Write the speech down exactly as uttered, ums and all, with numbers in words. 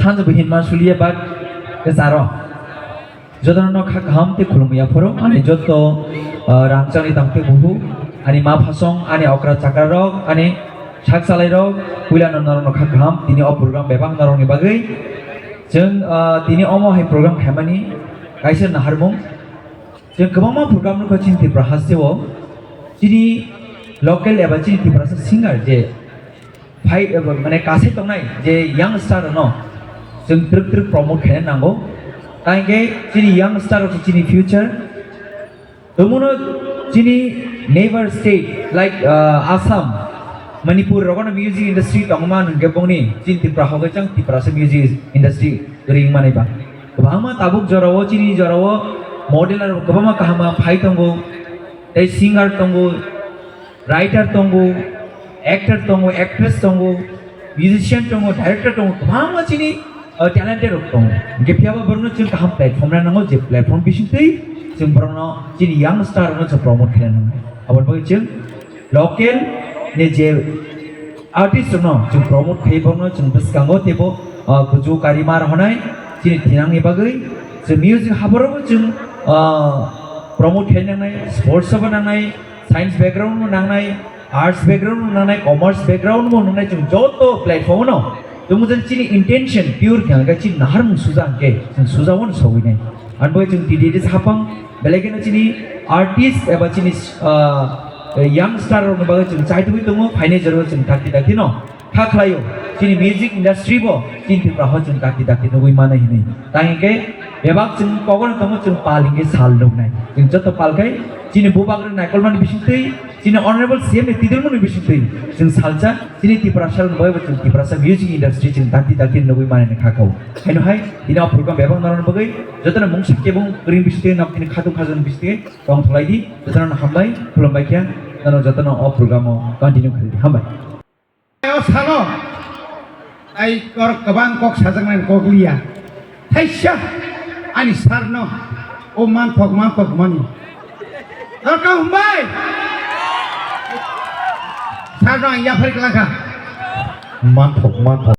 Sanjabo hinma suliya bak kwcharo. Jotono kha kaham tei khulumwi yapharo ani joto, ah, rangchakni tangtwi buhu, ani ma phasong, ani okra chakrarok, ani sak chalairok, puilano norokno kha kaham tini o program bebak norokni bagwi. Chwng, ah, tini omo hai program khaimani kaisa naharmung. Chwng kwbangma program nukha chini Tripura hasteo. Chini local eba chini Tiprasa singer je phai, eba mane kasai tongnai je young star no chwng twrwk twrwk promote khaina nango. Tangkhe chini young star rok chini future. Tongmano chini neighbor state like, uh, Assam, Manipur rogono music industry tongma hwnkhe bongni chini Tripura hokhe chang Tiprasa music industry ring manai ba. Kwbangma tabuk jorao chini jorao model rok kwbangma kaham phai tongo, tei singer tongo, writer tongo, actor tongo, actress tongo, musician tongo, director tongo, kwbangma chini, uh, talented rok tongo. Hwnkhe phiyaba borokno chwng kaham platform rw nango, je platform bisingtwi chwng borokno chini young star rokno chwng promote khaina nango. Aboni bagwi chwng local ni je artist rokno chwng promote khai borokno chwng bwskango teibo, uh, kuchu kari mar honai chini thinangni bagwi chwng music haborogo chwng, uh, promote khai nangnai, sports o bo nangnai, science background bo nangnai, arts background bo nangnai, commerce background bo nangnai, chwng joto platform no tongmani chini intention pure khe hwnkhe chini naharmung suja hwnkhe chwng suja o no sogwi nai. Ani bagwi chwng T D A D C hapang belai kheno chini artist eba chini, ah, young star rokni bagwi chwng chaitugwi tongo, phainai jorao chwng dakti dakti no kha khlaio, chini music industry bo chini Tripura o chwng dakti dakti nugwi mano hinwi. Tang hwnkhe bebak chwng kogono tongo chwng pal hwnkhe sal nuknai. Chwng joto pal khai chini bubagrok naikolmani bisingtwi, chini honorable C M ni tidulmani bisingtwi chwng salsa chini Tiprasa rokni bagwi bo chwng Tiprasa music industry chwng dakti dakti nugwi manani kha kho. Haino hai tini o program bebak narwkna bagwi jotono mungsa kebong kwrwini bisingtwi nok tini khatung khajakni bisingtwi tong tholai di, jotono hambai khulumbai khe nono jotono o program o continue khlai di. Hambai. O salo ai kor kwbang kok sajaknai kok liya. Thaisa ani sir no o manthok manthok mani. Dorkar hambai. Sir no ang yaphar klangkha. Manthok manthok.